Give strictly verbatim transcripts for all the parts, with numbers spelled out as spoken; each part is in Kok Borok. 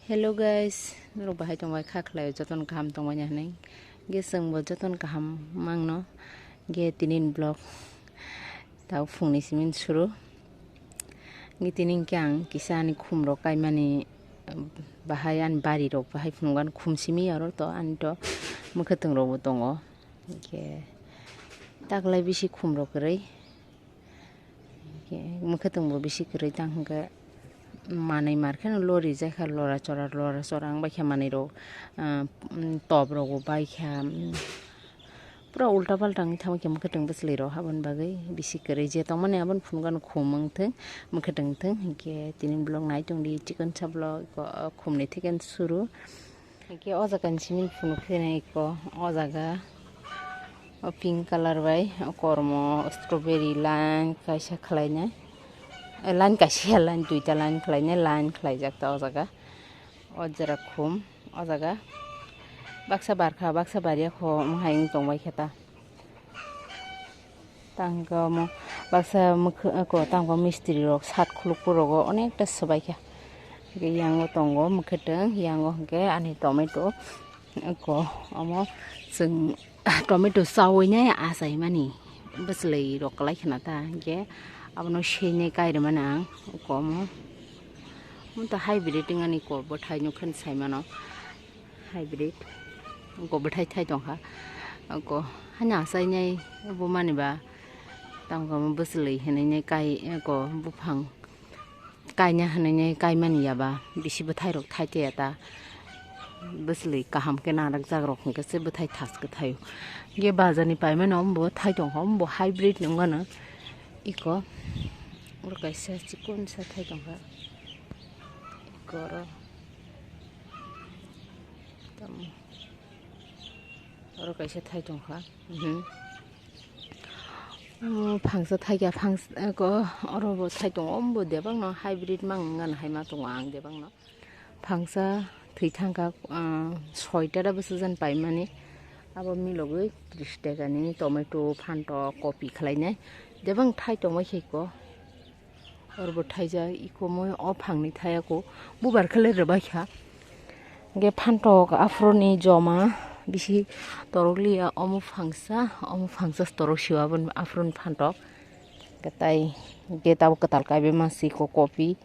Hello guys, norok bahai tongbai kha khlai, jotono kaham tongbai na hinwi. Ge chwngbo jotono kaham mangno. Ge tinin vlog tao phungni simin suru. Ge tinin khe ang kisa ani khum rok kaimani, bahai ani bari rok bahai phunukgo, ani khum simi oro to ani to mwkhwtwng rokbo tongo. Ge taklai bisi khum rok kwrwi. Mwkhwtwngbo bisi kwrwi tang hwnkhe manwi mar kheno lori jakha lora chora lora chora wng baikha manwi rok, ah, mm, top rokbo baikha, mm, pura ulta palta wngwi thangbaikha mwkhwtwng bwchwlwi rok aboni bagwi bisi kwrwi je tongmani aboni phunukgo ano khum wngthwng mwkhwtwng wngthwng hinkhe tini vlog nai tongdi chikon sa vlog khumni thikeno suru. Hwnkhe o jaga ni simi phunuk khe nai kho, o jaga o pink colour bai o kormo strawberry line kaisa khlainai, eh, line kaisa ya, line duita line khlainai, line khlaijak ta o jaga. O jora khum o jaga baksa barkha baksa barya kho wng hai wng tongbai khe ta. Tangkhe omo baksa mwkhwtwng, tangkhe mistri rok sat khuluk phurogo onekta swbaikha. Hwnkhe yango tongo mwkhwtwng, yango hwnkhe ani tomato. Eko omo chwng tomato chawi nai achaimani bwchwlwi rok kwlai khna ta, hwnkhe abono seinai kai rwmani ang. Eko omo, omo to hybrid wngani kok bwthai nukhe saimano. Hybrid. Oko bwthai thai tongkha. Oko haino achainai bumani ba. Tamo khe omo bwchwlwi hinwi kai, oko buphang kaina hinwi kaimani ya ba. Bisi bwthai rok thai tei ya ta. Bwchwlwi kaham khe narwk jak rok hwnkhe se bwthai thas kwthai. Ye bazar ni paimano omo bo thai tongkha, omo bo hybrid nung mano. Iko. Oro kaisa chikon sa thai tongkha. Iko oro. Tamo. Oro kaisa thai tongkha. Mhm. Omo phangsa thai kha, phangsa, eko, oro bo thai tongo, omo bo debak no hybrid mang wngna hai ma tongo ang debak no. Phangsa thwi thangkha, ah, soita da bwsajani paimani. Abo milogwi tris taka ni tomato, phantok, kopi khlainai. Debang thai tongbai khe eko. Oro bo thaijak, iko mo o phangni thayako bubar khe le rwbaikha. Hwnkhe phantok aphuru ni joma bisi torok liya, omo phangsa, omo phangsa torok sio aboni aphuru ni phantok. Hwnkhe tai hwnkhe tabuk kwtal kaibe masi ko kopi.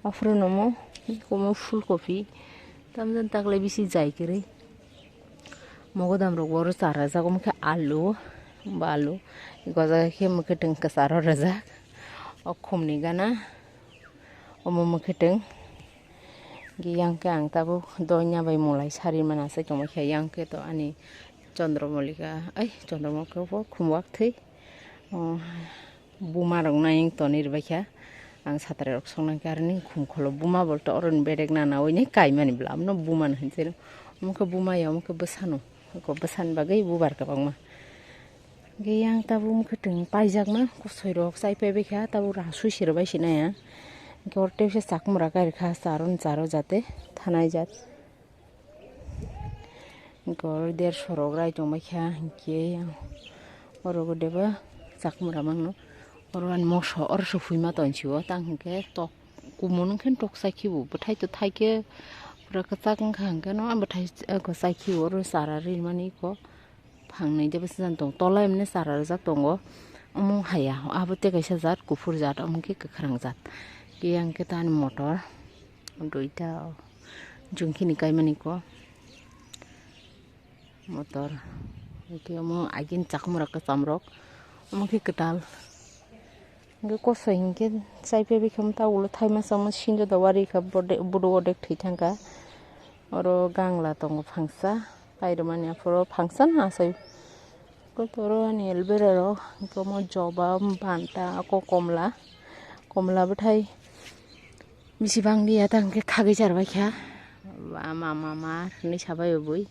Aphuru no mo, iko mo full kopi. Tamjani taklai bisi jai kwrwi. Mogodam rok bo oro cha rajak, omo khe alu, ba alu. Eko jaga khe mwkhwtwng kwcharo rwjak. O khumni gana, omo mwkhwtwng. Yang khe ang tabuk doina bai mwlai sari mana se tongma khe, yang khe to ani Chandramallika, ai Chandramallika bo khum wak thwi. O, buma rok no ayang tonwi rwbaikha. Ang satrai rok soknai karwi khum kholo buma bolto oroni bedek nana oini kaimani bwla, abono buma no hinwi sino. Omo khe buma ya, omo khe bwsano. Eko bwsani bagwi bubar kwbangma. Hwnkhe yang tabuk mwkhwtwng paijakma, kosoi rok chai paibaikha, tabuk rang sui se rwbai sinai ang. Hwnkhe oro tei se chakmura kairwkha, charo ni charo jate thanai jat. Hwnkhe oro derso rok rai tongbaikha, hwnkhe oro bo deba chakmura mangno. Oro ani moso, oro se huima tonsio, tang hwnkhe tok kumun wngkhe tok chai khibo, bwthai to thaikhe pura kwchak wngkha hwnkhe no, bwthai kwchai khibo oro chara rinmani eko. Phangnwi de bwsajani tongo, tola emne chara rijak tongo. Omo haya, abo tei kaisa jat, kuphur jat, omo khe kwkhwrang jat. Yang khe tani motor duita, jungkhini kaimani ko motor. Hwnkhe omo agini chakmura kwcham rok, omo khe kwtal. Hwnkhe kosoi hinkhe chai paibaikha, omo tabuk ulo thaima chama sinjo da wari kha, bode-, buduk odek thwi thangkha. Oro gangla tongo phangsa, kairwmani aphuru phangsa no achai. Kotoro ani aloe vera rok, hwnkhe omo joba, banta, kokomla, komla bwthai bisi bangdi ya, ta hwnkhe khagwi charbaikha. Ama, ama, ama, hinwi sabai bui.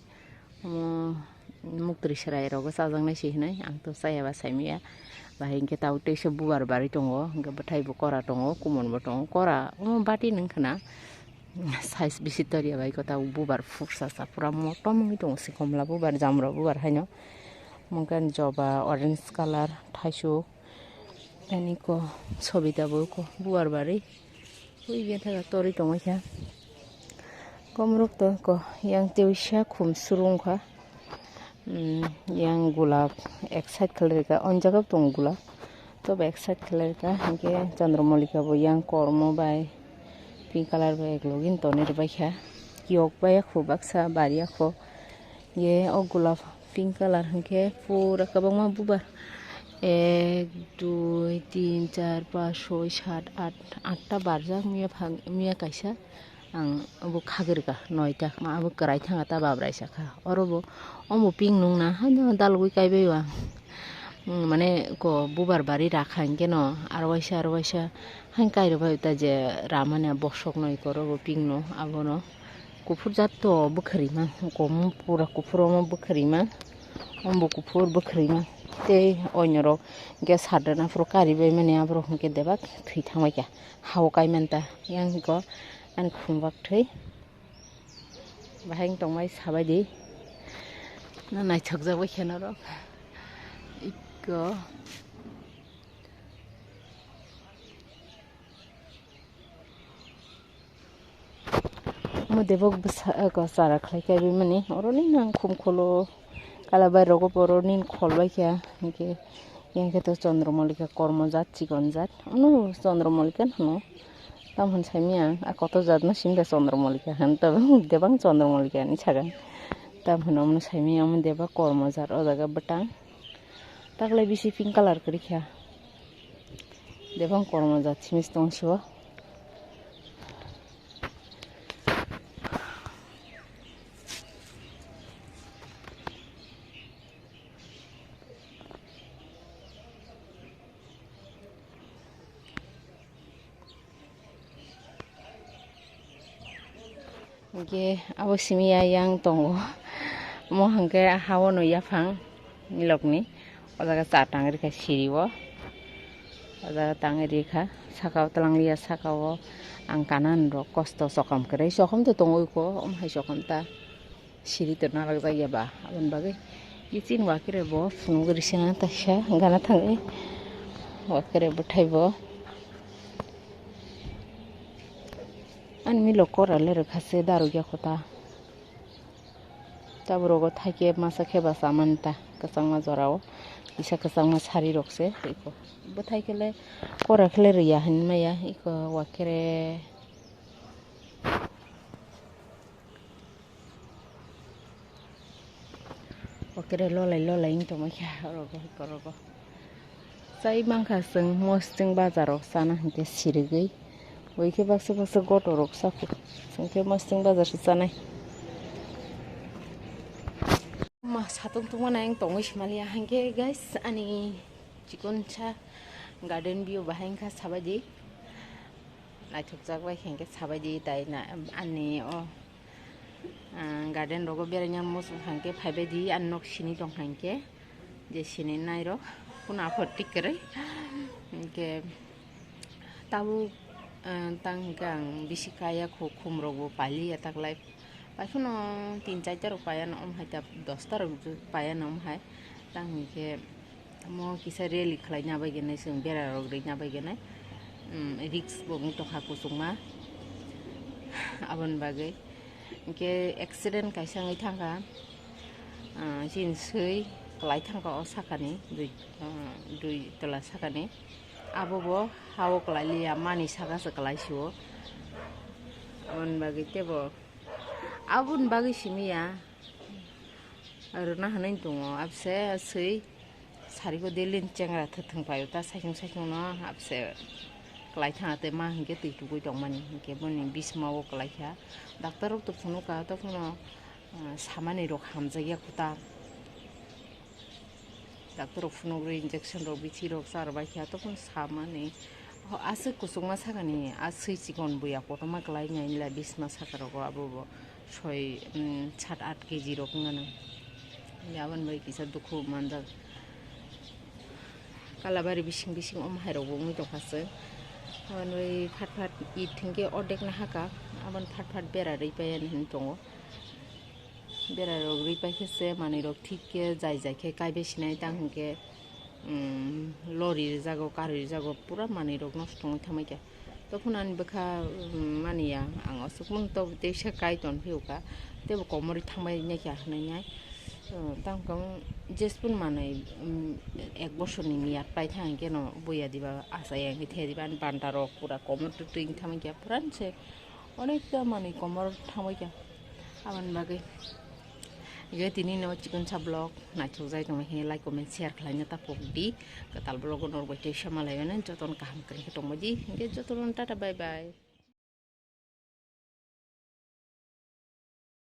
Omo muktri chwrai rogo chajaknai se hinwi, ang to chaya ba saimaya. Bahai hwnkhe tabuk teisa bubar barwi tongo, hwnkhe bwthai bo kora tongo, kumun bo tongo, kora omo bati nung khna. Size bisi toriya bai khe tabuk bubar phuksa sa pura motom wngwi tongo, se komla bubar, jamra bubar haino. Omo khe joba orange colour, thaichuk, ani ko sobita bo ko bubar barwi. Ui, bini thaka torwi tongwi kha. Komrok to ko yang tewisa khum surung kha. Hmm, yang gulab ek side khalarika, on jaga tong gulab. To ek side khalarika, hingke Chandramallika bo yang kormo bai pink colour bai ek login tonwi rwbaikha. Kiyok bai kho baksa bari kho. Ye o gulab pink colour hingke pura kwbangma bubar. Ek, dui, tin, char, panch, soi, sat, at, atta barjak miya phang, miya kaisa. Ang obo khagirka noita, ma abo kwrai thanga ta babrai sakha. Oro bo omo pink nung na, haino dalogwi kaibai o ang. Hmm, mane ko bubar bari rakha hingke no, aro waisa, aro waisa, hain kairok bai ta je ramani bosok noi koro bo pink no, abono. Kuphur jat to bwkhwrwi mang, kom pura kuphur omo bwkhwrwi mang, omo bo kuphur bwkhwrwi mang. Tei oinorok hingke sadana phuru kari bai mani aborok hingke debak thwi thangbai kha, hao kai manta, yang hiko ani khum bak thwi. Bahai wng tongmai sabaidi. Na naithokjak bai khe norok. Ikko. Omo debok bwsa, eh, ko chara khlai kaiwi mani. Oroni nang khum kholo kala bai rogo boroni khol bai kha. Hinkhe, yang khe to Chandramallika kormo jat, chikon jat. Ono Chandramallika hino. Tam hwn saimanya ang, a kotor jatno simi da Chandramallika hwn, tabuk debang Chandramallika hinwi sagan. Tam hwn omono saimanya, omo deba kormo jat, o jaga bwtang. Taklai bisi pink colour kwrwi kha. Debang kormo jat simi tong sio. Hingke abo simi ya yang tongo. Omo hingke haono yaphang milokni. O jaga cha tangri kha siri o. O jaga tangri kha. Saka o twlang liya saka o ang kanan rok kosto chokam kwrwi. Chokom to tongwi ko, omo hai chokom ta. Siri to narwkjak ya ba, aboni bagwi. Biching wakere bo phunugwi rwsina taisa gana thangwi. Wakere bwthai bo. Ani milo kora le rwkha se daruk ya kho ta. Tabuk rogo thaike masa khe ba chamani ta kwchangma jorao. Kisa kwchangma sari rok se eko. Bwthai khe le kora khe le rwya hinmaya eko wakere. Okere lolai lolai wng tongma khe orogo, orogo. Chai mankha chwng mosting bazar o chana hinkhe sirigwi. Oi khe baksa baksa goto rok chaphuru. Chwng khe mosting bazar se chanai. Ma satung tungma nai wng tongwi smalia hinkhe guys, ani chikon sa garden view bahai wngkha sabaidi. Naithokjak bai hinkhe sabaidi tai na ani o. Ah, garden rogo beraina muchung hangke phaibai di, ani nok sini tong hangke, je sini nairok, kuna aphor tik kwrwi. Hingke tabuk, ah, tang hingke ang bisi kaya kho, khum rok bo pailiya taklai. Paikhono tin charta rok paiya no, om hai ta dosta rok paiya no, om hai tang hingke. Omo kisa rally khlaina bai gwnai, chwng bera rok rwina bai gwnai, um, risk bo wng tongkha kuchukma. Aboni bagwi hinkhe accident kaisa wngwi thangkha, ah, chini swi kwlai thangkha o sakani, dui, ah, dui tola sakani. Abo bo ha-o kwlai liya, mani saka se kwlai sio. Aboni bagwi teibo aboni bagwi simi ya. Rwna hwnwi tongo, abse swi sariko daily ni chengra thwthwng paio ta, saichung saichung no abse kwlai thangna tei ma hinkhe twi tugui tongmani, hinkhe boni bismao kwlai kha. Doctor rok to phunukha, to phano, ah, samani rok hamjakya kho ta. Doctor rok phunugwi injection rok bithi rok charwbai kha, to phano samani. Ho, aswk kuchukma sakani, a swi chikon buya kotorma kwlai nai nila bisma saka rogo abo bo. Soi, mm, sat at kg rok wngmano. Aboni bai kisa dukhu manjak. Kalabari bising bising omo hai rok bo wngwi tongkha chwng. Aboni bai phat phat it hinkhe ordek no hakha. Aboni phat phat bera rwi pai ani hinwi tongo. Bera rok rwi pai khe se manwi rok thik khe jai jai khe kaibai sinai tang hinkhe, mm, lori rwjago, karwi rwjago, pura manwi rok nosto wngwi thangbai kha. To phunani bwkha, um, mani ya, ang aswk mung to teisa kai ton phiuka, tebo komorwi thangbai naikha hwnwi nai. Uh, tamo khe jesphun manwi, um, ek bosorni miyat pai thang khe no buya diba, asai ang khe thaya diba, ani banta rok pura komor twi twi thangbai kha, phuran se onekta manwi komor thangbai kha. Aboni bagwi. Hinkhe tini no chikon sa vlog naithok jai tongma khe like, comment, share khlaina ta pok di. Kwtal vlog o norok bai teisa malai mano, jotono kaham kwrwi khe tongma di. Hinkhe jotono tata, bye bye.